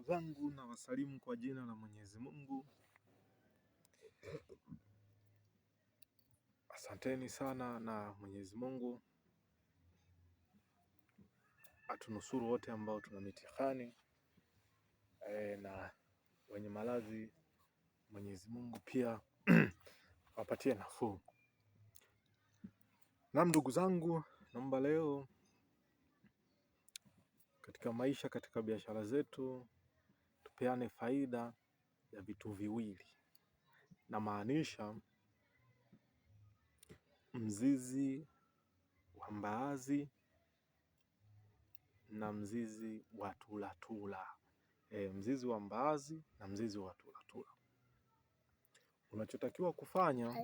Zangu na wasalimu kwa jina la Mwenyezi Mungu. Asanteni sana na Mwenyezi Mungu atunusuru wote ambao tuna mitihani na wenye maradhi Mwenyezi Mungu pia wapatie nafuu. Na ndugu zangu, naomba leo katika maisha, katika biashara zetu tupeane faida ya vitu viwili, na maanisha mzizi wa mbaazi na mzizi wa tulatula. Mzizi wa mbaazi na mzizi wa tulatula. Unachotakiwa kufanya,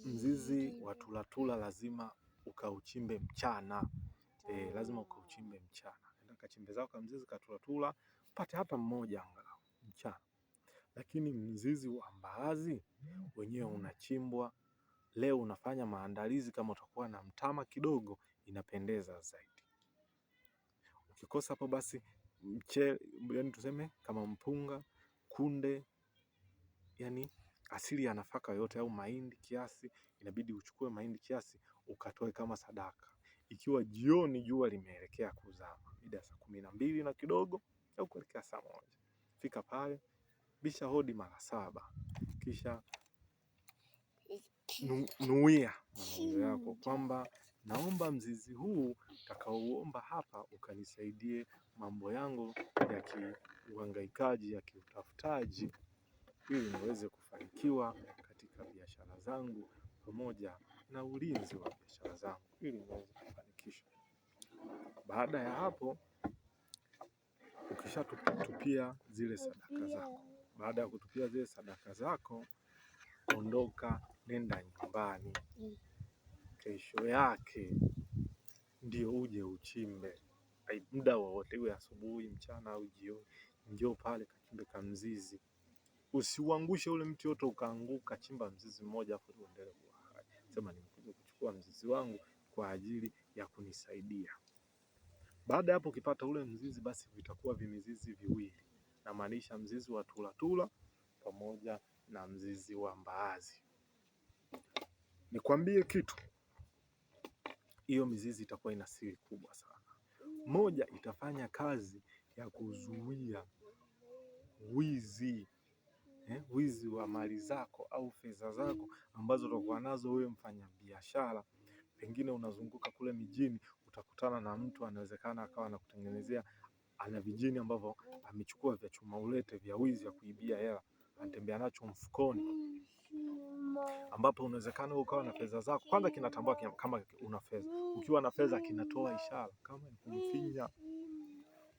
mzizi wa tulatula lazima ukauchimbe mchana. Lazima ukauchimbe mchana. Nenda kachimbe zako mzizi katulatula, upate hata mmoja angalau mchana. Lakini mzizi wa mbaazi wenyewe unachimbwa leo, unafanya maandalizi kama utakuwa na mtama kidogo, inapendeza zaidi. Ukikosa hapo basi mchele, yani tuseme kama mpunga, kunde, yani asili ya nafaka yote au mahindi kiasi, inabidi uchukue mahindi kiasi ukatoe kama sadaka. Ikiwa jioni jua limeelekea kuzama, mida ya saa 12 na kidogo au kuelekea saa 1, fika pale, bisha hodi mara 7, kisha nuia mawazo yako kwamba naomba mzizi huu utakaouomba hapa ukanisaidie mambo yangu ya kiuhangaikaji, ya kiutafutaji, ili niweze kufanikiwa katika biashara zangu pamoja na ulinzi wa biashara zangu ili niweze kufanikisha. Baada ya hapo, ukishatupia zile sadaka zako, baada ya kutupia zile sadaka zako, ondoka, nenda nyumbani. Kesho yake ndio uje uchimbe, muda wowote, iwe asubuhi, mchana au jioni, njoo pale kachimbe kamzizi. Usiuangushe ule mti wote ukaanguka, chimba mzizi mmoja afu uendelee kuwa hai. Sema nimekuja kuchukua mzizi wangu kwa ajili ya kunisaidia. Baada ya hapo, ukipata ule mzizi, basi vitakuwa vimizizi viwili, namaanisha mzizi wa tulatula pamoja na mzizi wa mbaazi. Nikwambie kitu, hiyo mizizi itakuwa ina siri kubwa sana. Moja, itafanya kazi ya kuzuia wizi, wizi wa mali zako au fedha zako ambazo utakuwa nazo wewe mfanyabiashara. Pengine unazunguka kule mijini, utakutana na mtu anawezekana akawa anakutengenezea, ana vijini ambavyo amechukua vya chuma ulete vya wizi vya kuibia hela, anatembea nacho mfukoni, ambapo unawezekana ukawa na fedha zako. Kwanza kinatambua kama una fedha, ukiwa na fedha kinatoa ishara kama ni kumfinya.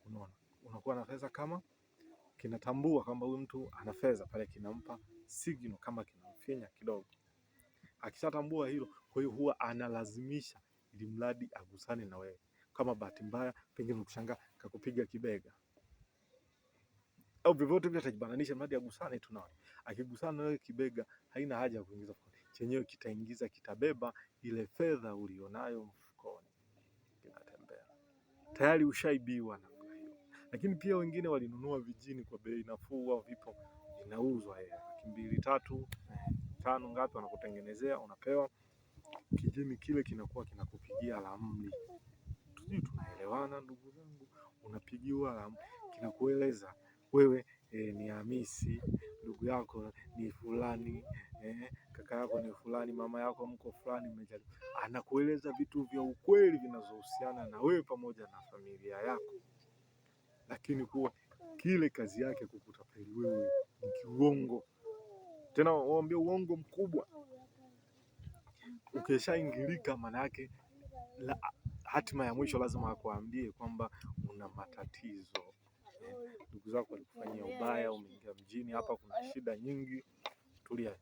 Unaona, unakuwa na fedha kama kinatambua kwamba huyu mtu ana fedha pale, kinampa signal kama kinamfinya kidogo. Akishatambua hilo, kwa hiyo huwa analazimisha ili mradi agusane na wewe. Kama bahati mbaya pengine ukushangaa kakupiga kibega au vyovyote vile, atajibananisha mradi agusane tu nawe. Akigusana na wewe kibega, haina haja ya kuingiza mfukoni, chenyewe kitaingiza, kitabeba ile fedha ulionayo mfukoni, kinatembea tayari, ushaibiwa namna hiyo. Lakini pia wengine walinunua vijini kwa bei nafuu, au vipo vinauzwa 200,000 3, 5 ngapi, wanakutengenezea unapewa kijini kile, kinakuwa kinakupigia ramli. Sijui tunaelewana ndugu zangu? Unapigiwa ramli, kinakueleza wewe ni Hamisi, ndugu yako ni fulani, kaka yako ni fulani, mama yako mko fulani. Anakueleza vitu vya ukweli vinazohusiana na wewe pamoja na familia yako, lakini kuwa kile kazi yake kukutapeli wewe ni kiuongo, tena waambie uongo mkubwa. Ukishaingilika maana yake hatima ya mwisho lazima akuambie kwamba una matatizo, ndugu zako walikufanyia ubaya, umeingia mjini hapa kuna shida nyingi, tulia.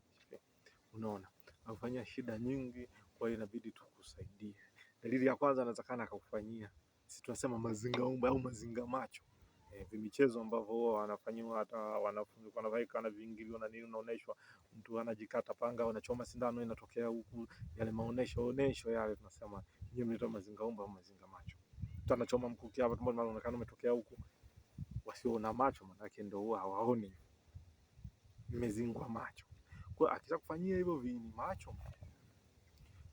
Unaona, akufanyia shida nyingi, kwa hiyo inabidi tukusaidie. Dalili ya kwanza anaweza kana akakufanyia, sisi tunasema mazinga umba au mazinga macho, vimichezo ambavyo huwa wanafanyiwa hata wanafunzi wanavaika na viingilio na nini, unaoneshwa mtu anajikata panga, anachoma sindano inatokea huku, yale maonesho onesho yale tunasema nyinyi mnaita mazinga umba au mazinga macho. Mtu anachoma mkuki hapa tumboni, mara unaonekana umetokea huku. Wasiona macho manake ndio huwa hawaoni, mmezingwa macho. Kwa akishakufanyia hivyo viini macho,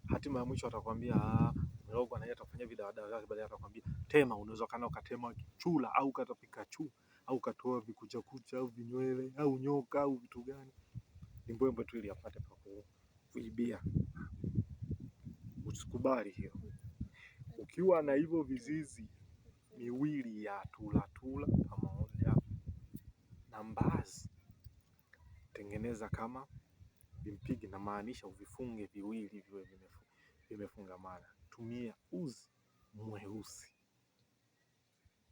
hatima ya mwisho atakwambia ah, umerogwa, na yeye atakufanyia vidawadawa vyake, baadaye atakwambia tema. Unaweza kana ukatema chula au ukatapika chu au ukatoa vikuchakucha au vinywele au nyoka au vitu gani, ni mbwembwe tu ili apate pa kuibia. Usikubali hiyo. Ukiwa na hivyo vizizi miwili ya tulatula pamoja na mbaazi, tengeneza kama vimpigi, na maanisha uvifunge viwili viwe vimefungamana. Tumia uzi mweusi,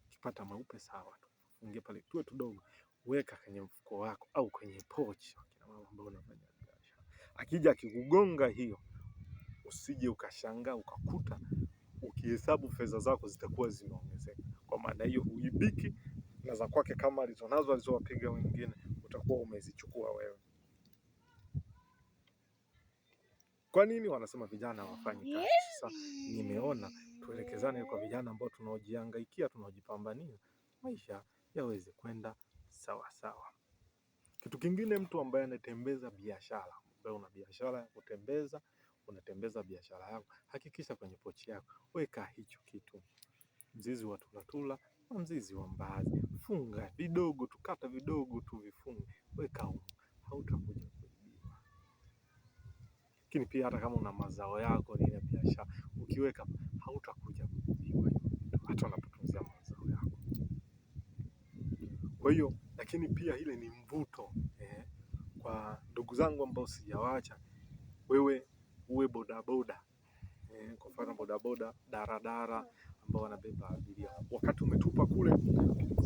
ukipata mweupe sawa tu, fungie pale tuwe tudogo, weka kwenye mfuko wako au kwenye pochi. Wakina mama ambao unafanya biashara, akija akikugonga hiyo, usije ukashangaa ukakuta ukihesabu fedha zako zitakuwa zimeongezeka. Kwa maana hiyo huibiki, na za kwake kama alizonazo alizowapiga wengine utakuwa umezichukua wewe. Kwa nini wanasema vijana hawafanyi kazi? Sasa nimeona tuelekezane kwa vijana ambao tunaojihangaikia, tunaojipambania maisha yaweze kwenda sawa sawa. Kitu kingine, mtu ambaye anatembeza biashara, ambaye una biashara ya kutembeza, unatembeza biashara yako, hakikisha kwenye pochi yako weka hicho kitu, mzizi wa tulatula na mzizi wa mbaazi, funga vidogo tu, kata vidogo tu, vifunge, weka huko, hautakuja kuibiwa. Lakini pia hata kama una mazao yako ni ya biashara, ukiweka hautakuja kuibiwa hata unapotunzia mazao yako. Kwa hiyo lakini pia ile ni mvuto kwa ndugu zangu ambao sijawacha, wewe uwe bodaboda kwa mfano bodaboda, daradara ambao wanabeba abiria. Wakati umetupa kule,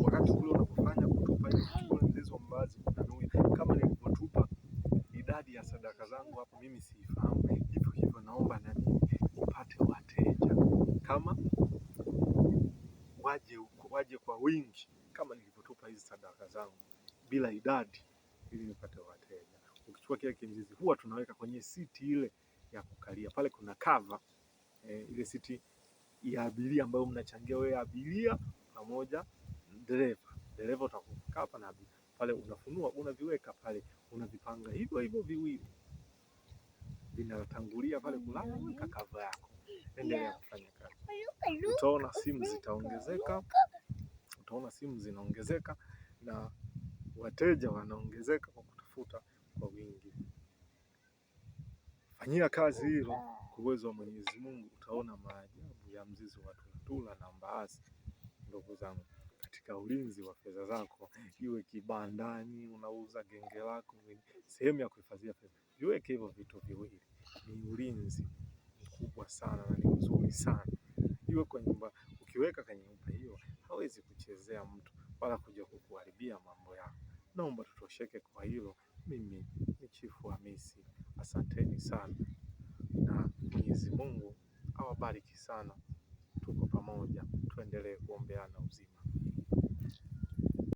wakati kule unapofanya kutupa ile kuchukua mzizi wa mbaazi unanuia, kama nilivyotupa idadi ya sadaka zangu hapo mimi siifahamu, hivyo hivyo naomba na mimi nipate wateja kama waje, waje kwa wingi kama nilivyotupa hizi sadaka zangu bila idadi, ili nipate wateja. Ukichukua kile kimzizi huwa tunaweka kwenye siti ile ya kukalia pale, kuna cover ile siti ya abiria ambayo mnachangia wewe abiria pamoja dereva. Dereva utakukaa hapa na abiria pale, unafunua unaviweka pale, unavipanga hivyo hivyo viwili vinatangulia pale kulala, weka cover yako, endelea kufanya kazi. Utaona simu zitaongezeka, utaona simu zinaongezeka na wateja wanaongezeka kwa kutafuta kwa wingi. Fanyia kazi hilo kwa uwezo wa Mwenyezi Mungu, utaona maajabu ya mzizi wa tulatula na mbaazi. Ndugu zangu, katika ulinzi wa fedha zako, iwe kibandani unauza genge lako, sehemu ya kuhifadhia fedha, viweke hivyo vitu viwili. Ni ulinzi mkubwa sana na ni mzuri sana. Iwe kwa nyumba, ukiweka kwenye nyumba hiyo hawezi kuchezea mtu wala kuja kukuharibia mambo yako. Naomba tutosheke kwa hilo. Mimi ni Chifu Hamisi, asanteni sana na Mwenyezi Mungu awabariki sana. Tuko pamoja, tuendelee kuombeana uzima.